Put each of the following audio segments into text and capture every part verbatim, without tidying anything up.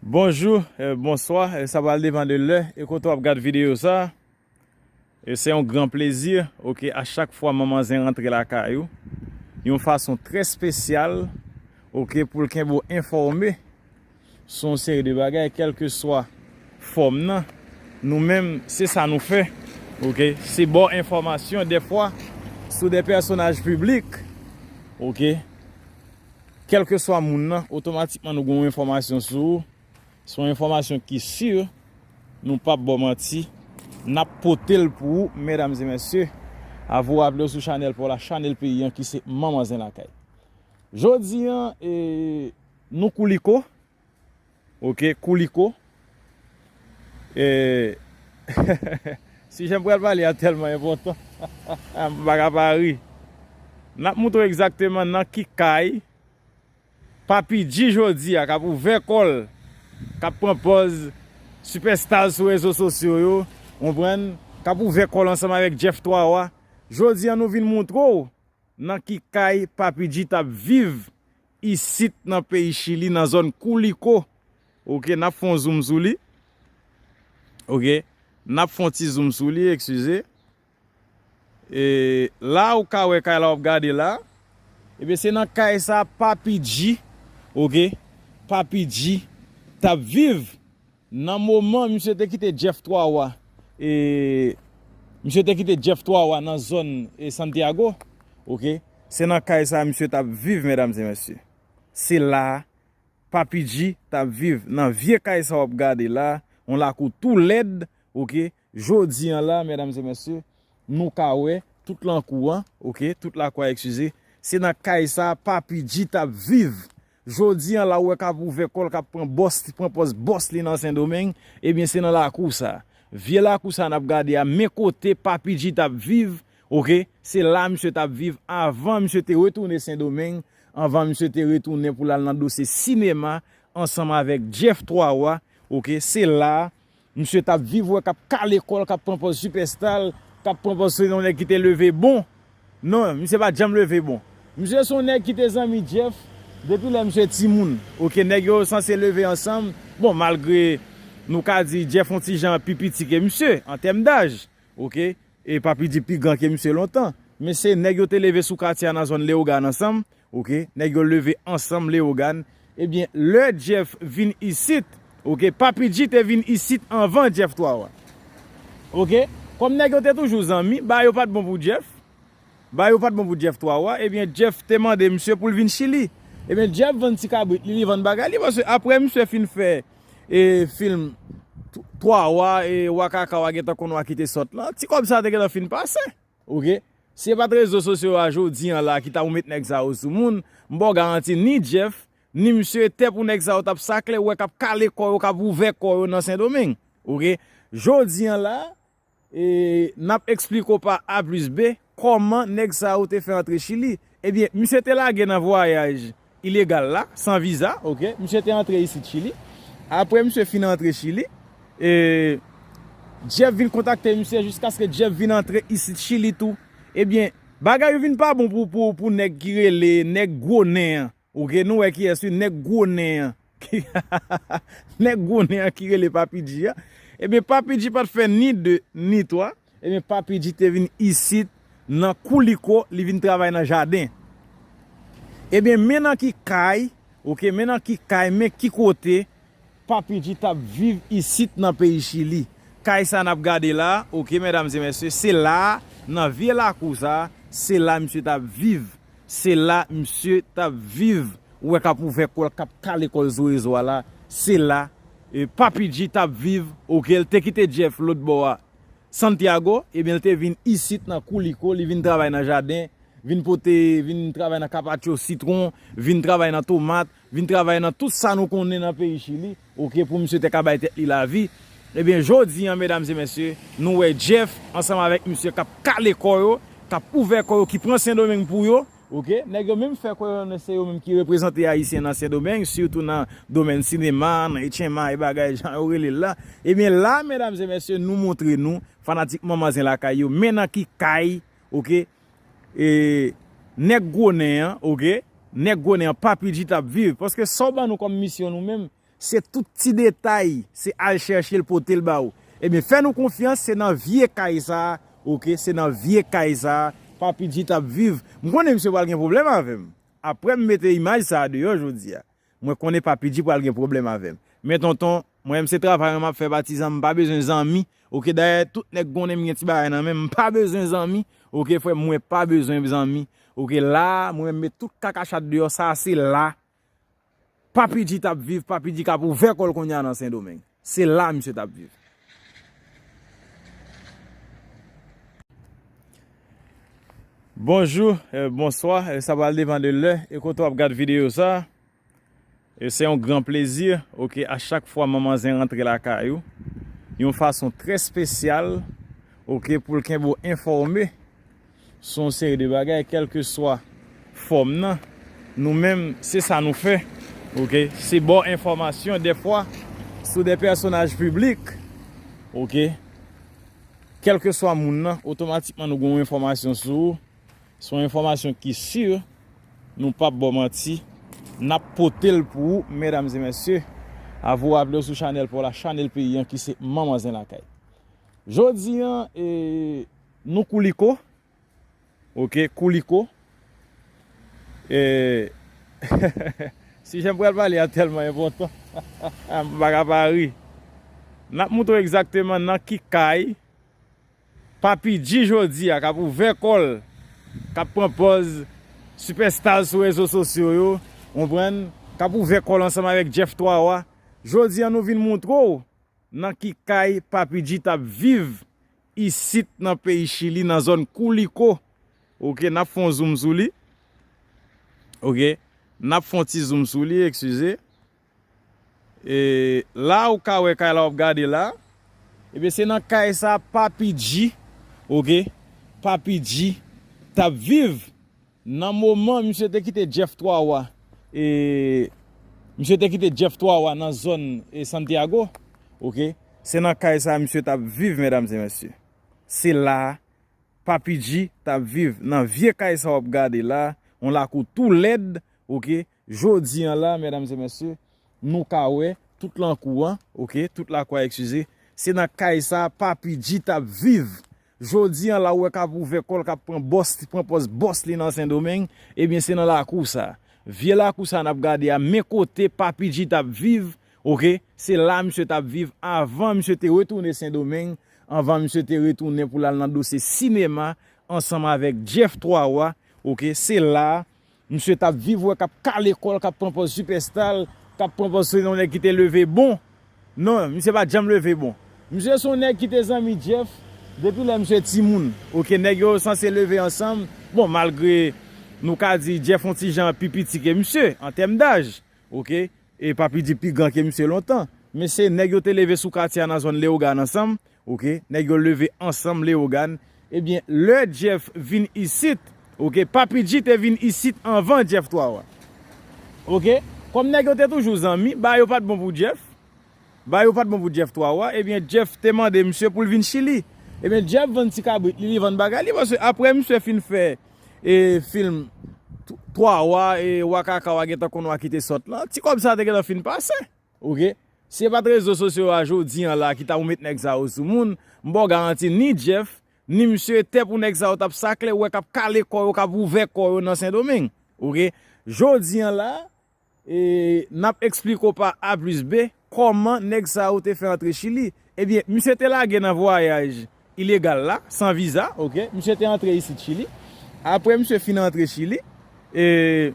Bonjou, eh, bonswa, eh, sa pral depann de lè e kote w ap gad videyo sa. E se yon gran plezi, oke, a chak fwa manman zen rantre lakay ou, yon fason trè espesyal, oke, pou l kenbe w enfòme sou yon seri de bagay, kèlkeswa fòm nan. Nou menm, se sa nou fè, oke, se ba w enfòmasyon, dèfwa, sou de pèsonaj piblik, oke, kèlkeswa moun nan, otomatikman nou gen yon enfòmasyon sou ou. Se yon enfòmasyon ki si, nou p ap ba w manti, n ap pote l pou ou, medam e mesye. A vou raple w sou chanèl pa w la, chanèl peyi an ki se Manman Zen Lakay. Jodi an, e, nou Kouliko, oke, Kouliko. E, sijè m pral pale a tèlman enpòtan, m pa ka pa ri. N ap montre w egzakteman nan ki kay Papi G jodi a k ap ouvè kò l, k ap pran pòz sipèsta sou rezo sosyo yo, konprann, k ap ouvè kò l ansanm avèk Jeff Twa Wa. Jodi a nou vin montre w nan ki kay Papi G t ap viv isit nan peyi Chili, nan zòn Kouliko. Oke, n ap fè yon zoom sou li. Oke, n ap fè yon ti zoom sou li, eskize. E la ou ka wè kay la w ap gade la. Ebyen, se nan kay sa Papi G, oke, Papi G t ap viv nan moman misye te kite Jeff Twa Wa. E misye te kite Jeff Twa Wa nan zòn, e, Santiago, oke. Se nan kay sa misye t ap viv, medam e mesye. Se la Papi G t ap viv, nan vye kay sa w ap gade la, yon lakou tou lèd, oke. Jodi an la, medam e mesye, nou ka wè tout lankou an, oke, tout lakou a, eskize, se nan kay sa Papi G t ap viv. Jodi an la, ou wè k ap ouvè kò l, k ap pran bòs, pran pòz bòs li nan Sendomeng, ebyen, se nan lakou sa. Vye lakou sa n ap gade a, men kote Papi G t ap viv, oke, se la misye t ap viv avan misye te retounen Sendomeng, anvan misye te retounen pou l al nan dosye sinema ansanm avèk Jeff Twa Wa, oke, se la misye t ap viv, wè, k ap kale kò l, k ap pran pòz sipèsta l, k ap pran pòz se yon nèg ki te leve bon. Non, misye pa t janm leve bon. Misye se yon nèg ki te zanmi Jeff depi lè misye timoun. Oke, nèg yo sanse leve ansanm. Bon, malgre nou ka di Jeff yon ti jan pi piti ke misye, an tèm daj. Oke, e Papi G pi gran ke misye lontan. Men se nèg yo te leve sou katye a nan zòn Leyogàn ansanm. Oke, nèg yo leve ansanm Leyogàn. Ebyen, lè Jeff vin isit, oke, Papi G te vin isit anvan Jeff Twa Wa. Oke, kòm nèg yo te toujou zanmi, bagay yo pa t bon pou Jeff. Bagay yo pa t bon pou Jeff Twa Wa. Ebyen, Jeff te mande misye pou l vin Chili. Ebyen, Jeff vann ti kabrit li, li vann bagay li, paske apre misye fin fè, e, fim t-, Twa Wa, e, Wa Kaka Wa gentan konn Wa ki te sòt lan, ti kòb sa te gentan fin pase. Oke? Si se pa t rezo sosyo a jodi an la ki ta pou met nèg sa yo sou moun, m ba w garanti ni Jeff, ni misye, tè pou nèg sa yo t ap sakle, ou wè k ap kale kò yo, k ap ouvè kò yo nan Sendomeng. Oke? Jodi an la, e, n ap eksplike w pa A plis B kòman nèg sa yo te fè antre Chili. Ebyen, misye te lage nan vwayaj ilegal la, san viza, oke? Misye te antre isit Chili. Apre misye fin antre Chili, e, Jeff vin kontakte misye jiskaske Jeff vin antre isit Chili tou. Ebyen, bagay yo vin pa bon pou, pou, pou nèg ki rele, nèg gwo nen an. Oke, nou wè kiyès wi, nèg gwo nen an. Nèg gwo nen an ki rele Papi G a. Ebyen, Papi G pa t fè ni de, ni twa. Ebyen, Papi G te vin isit nan Kouliko, li vin travay nan jaden. Ebyen, men nan ki kay, oke, men nan ki kay, men ki kote Papi G t ap viv isit nan peyi Chili. Kay sa n ap gade la, oke, medam e mesye, se la, nan vye lakou sa, se la misye t ap viv. Se la misye t ap viv. Ou wè k ap ouvè kò l, k ap kale kò l sou rezo a la. Se la, e, Papi G t ap viv, oke, l te kite Jeff lòt bò a Santiago, ebyen, l te vin isit nan Kouliko, li vin travay nan jaden, vin pote, vin travay nan kapatcho sitwon, vin travay nan tomat, vin travay nan tout sa nou konnen nan peyi Chili, oke, pou misye te ka bay tèt li lavi. Ebyen, jodi an, medam e mesye, nou wè Jeff ansanm avèk misye k ap kale kò yo, k ap ouvè kò yo, ki pran Sendomeng pou yo, oke? Nèg yo menm fè kwè yo se yo menm ki reprezante Ayisyen nan Sendomeng, sitou nan domèn sinema, nan etchenma e bagay jan yo rele l la. Ebyen, la, medam e mesye, nou montre nou, fanatik Manman Zen Lakay yo, men nan ki kay, oke, e, nèg gwo nen an, oke, nèg gwo nen an, Papi G t ap viv. Paske sa w ban nou kòm misyon nou menm, Se tout ti detay, se al chèche l pote l ba ou. Ebyen, fè nou konfyans, se nan vye kay sa a, oke, se nan vye kay sa a, Papi G t ap viv. M konnen misye pral gen pwoblèm avè m. Apre m mete imaj sa a deyò jodi a, mwen konnen Papi G pral gen pwoblèm avè m. Men tonton, mwen menm se travay mwen m ap fè patizan, m pa bezwen zanmi. Oke, dayè tout nèg konnen m gen ti bagay nan men m, m pa bezwen zanmi. Oke, frè m, mwen pa bezwen zanmi. Oke, la, mwen menm met tout kakachat deyò, sa a se la Papi G t ap viv, Papi G k ap ouvè kò l kounye a nan Sendomeng. Se la misye t ap viv. Bonjou, eh, bonswa, eh, sa pral depann de lè e kote w ap gad videyo sa. E se yon gran plezi, oke, a chak fwa manman zen rantre lakay ou, yon fason trè espesyal, oke, pou l kenbe w enfòme sou yon seri de bagay, kèlkeswa fòm nan. Nou menm, se sa nou fè, oke, se ba w enfòmasyon, dèfwa, sou de pèsonaj piblik, oke, kèlkeswa moun nan, otomatikman nou gen yon enfòmasyon sou ou. Se yon enfòmasyon ki si, nou p ap ba w manti, n ap pote l pou ou, medam e mesye. Avou raple w sou chanèl pa w la, chanèl peyi an ki se Manman Zen Lakay. Jodi an, e, nou Kouliko, oke, Kouliko. E, sijè m pral pale a tèlman enpòtan, m pa ka pa ri. N ap moutre w egzakteman nan ki kay Papi G jodi a k ap ouvè kò l, k ap pran pòz sipèsta sou rezo sosyo yo, konprann, k ap ouvè kò l ansanm avèk Jeff Twa Wa. Jodi a nou vin moutre w nan ki kay Papi G t ap viv isit nan peyi Chili, nan zòn Kouliko. Oke, n ap fè yon zoom sou li. Oke, n ap fè yon ti zoom sou li, eskize. E la ou ka wè kay la w ap gade la. Ebyen, se nan kay sa Papi G, oke, Papi G t ap viv nan moman misye te kite Jeff Twa Wa. E misye te kite Jeff Twa Wa nan zòn, e, Santiago, oke. Se nan kay sa misye t ap viv, medam e mesye. Se la Papi G t ap viv nan vye kay sa w ap gade la, yon lakou tou lèd, oke. Jodi an la, medam e mesye, nou ka wè tout lankou an, oke, tout lakou a, eskize. Se nan kay sa Papi G t ap viv. Jodi an la, ou wè k ap ouvè kò l, k ap pran bòs, pran pòz bòs li nan Sendomeng, ebyen, se nan lakou sa. Vye lakou sa n ap gade a, men kote Papi G t ap viv, oke, se la misye t ap viv avan misye te retounen Sendomeng, anvan misye te retounen pou l al nan dosye sinema ansanm avèk Jeff Twa Wa, oke, se la misye t ap viv, wè, k ap kale kò l, k ap pran pòz sipèsta l, k ap pran pòz se yon nèg ki te leve bon. Non, misye pa t janm leve bon. Misye se yon nèg ki te zanmi Jeff depi lè misye timoun. Oke, nèg yo sanse leve ansanm. Bon, malgre nou ka di Jeff yon ti jan pi piti ke misye, an tèm daj. Oke, e Papi G pi gran ke misye lontan. Men se nèg yo te leve sou katye a nan zòn Leyogàn ansanm. Oke, nèg yo leve ansanm Leyogàn. Ebyen, lè Jeff vin isit, oke, Papi G te vin isit anvan Jeff Twa Wa. Oke, kòm nèg yo te toujou zanmi, bagay yo pa t bon pou Jeff. Bagay yo pa t bon pou Jeff Twa Wa. Ebyen, Jeff te mande misye pou l vin Chili. Ebyen, Jeff vann ti kabrit li, li vann bagay li, paske apre misye fin fè, e, fim Twa Wa, e, Wa Kaka Wa gentan konn Wa ki te sòt lan, ti kòb sa te gentan fin pase. Oke? Si se pa t rezo sosyo a jodi an la ki ta pou met nèg sa yo sou moun, m ba w garanti ni Jeff, ni misye tè pou nèg sa yo t ap sakle, ou wè k ap kale kò yo, k ap ouvè kò yo nan Sendomeng. Oke? Jodi an la, e, n ap eksplike w pa A plis B kòman nèg sa yo te fè antre Chili. Ebyen, misye te lage nan vwayaj ilegal la, san viza, oke? Misye te antre isit Chili. Apre misye fin antre Chili, e,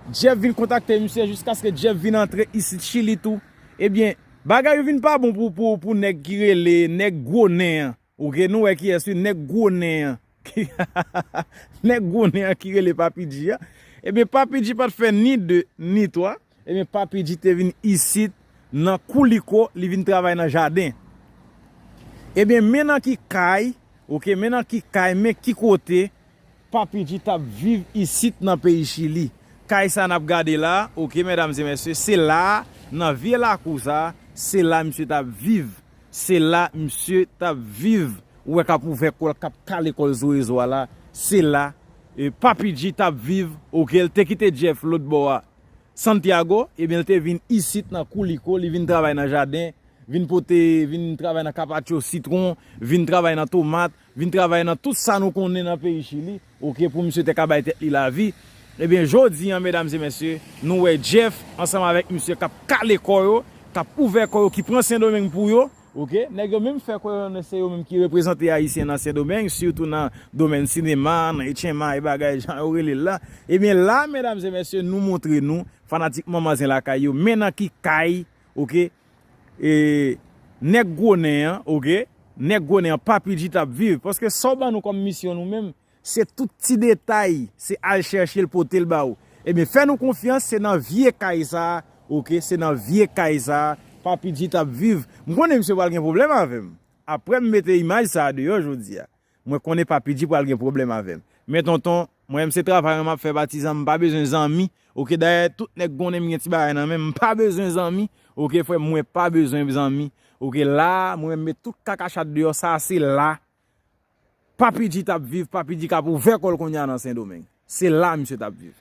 Jeff vin kontakte misye jiskaske Jeff vin antre isit Chili tou. Ebyen, bagay yo vin pa bon pou, pou, pou nèg ki rele, nèg gwo nen an. Oke, nou wè kiyès wi, nèg gwo nen an. Nèg gwo nen an ki rele Papi G a. Ebyen, Papi G pa t fè ni de, ni twa. Ebyen, Papi G te vin isit nan Kouliko, li vin travay nan jaden. Ebyen, men nan ki kay, oke, men nan ki kay, men ki kote Papi G t ap viv isit nan peyi Chili. Kay sa n ap gade la, oke, medam e mesye, se la, nan vye lakou sa, se la misye t ap viv. Se la misye t ap viv. Ou wè k ap ouvè kò l, k ap kale kò l sou rezo a la. Se la, e, Papi G t ap viv, oke, l te kite Jeff lòt bò a. Santiago, ebyen, li te vin isit nan Kouliko, li vin travay nan jaden, vin pote, vin travay nan kapatcho sitwon, vin travay nan tomat, vin travay nan tout sa nou konnen nan peyi Chili, oke, pou misye te ka bay tèt li lavi. Ebyen, jodi an, medam e mesye, nou wè Jeff ansanm avèk misye k ap kale kò yo, k ap ouvè kò yo, ki pran Sendomeng pou yo, oke? Nèg yo menm fè kwè yo se yo menm ki reprezante Ayisyen nan Sendomeng, sitou nan domèn sinema, nan H M I, bagay jan yo rele l la. Ebyen, la, medam e mesye, nou montre nou, fanatik Manman Zen Lakay yo, men nan ki kay, oke? E, nèg gwo nen an, oke? Nèg gwo nen an, Papi G t ap viv. Paske sa w ban nou kòm misyon nou menm, se tout ti detay, se al chèche l, pote l ba ou. Ebyen, fè nou konfyans, se nan vye kay sa a, oke? Se nan vye kay sa a, Papi G t ap viv. M konnen misye pral gen pwoblèm avè m. Apre m mete imaj sa a deyò jodi a, mwen konnen Papi G pral gen pwoblèm avè m. Men tonton, mwen menm se travay mwen m ap fè patizan, m pa bezwen zanmi. Oke, dayè, tout nèg konnen m gen ti bagay nan men m, m pa bezwen zanmi. Oke, frè m, mwen pa bezwen zanmi. Oke, la, mwen menm met tout kakachat deyò, sa a se la Papi G t ap viv, Papi G k ap ouvè kò l kounye a nan Sendomeng. Se la misye t ap viv.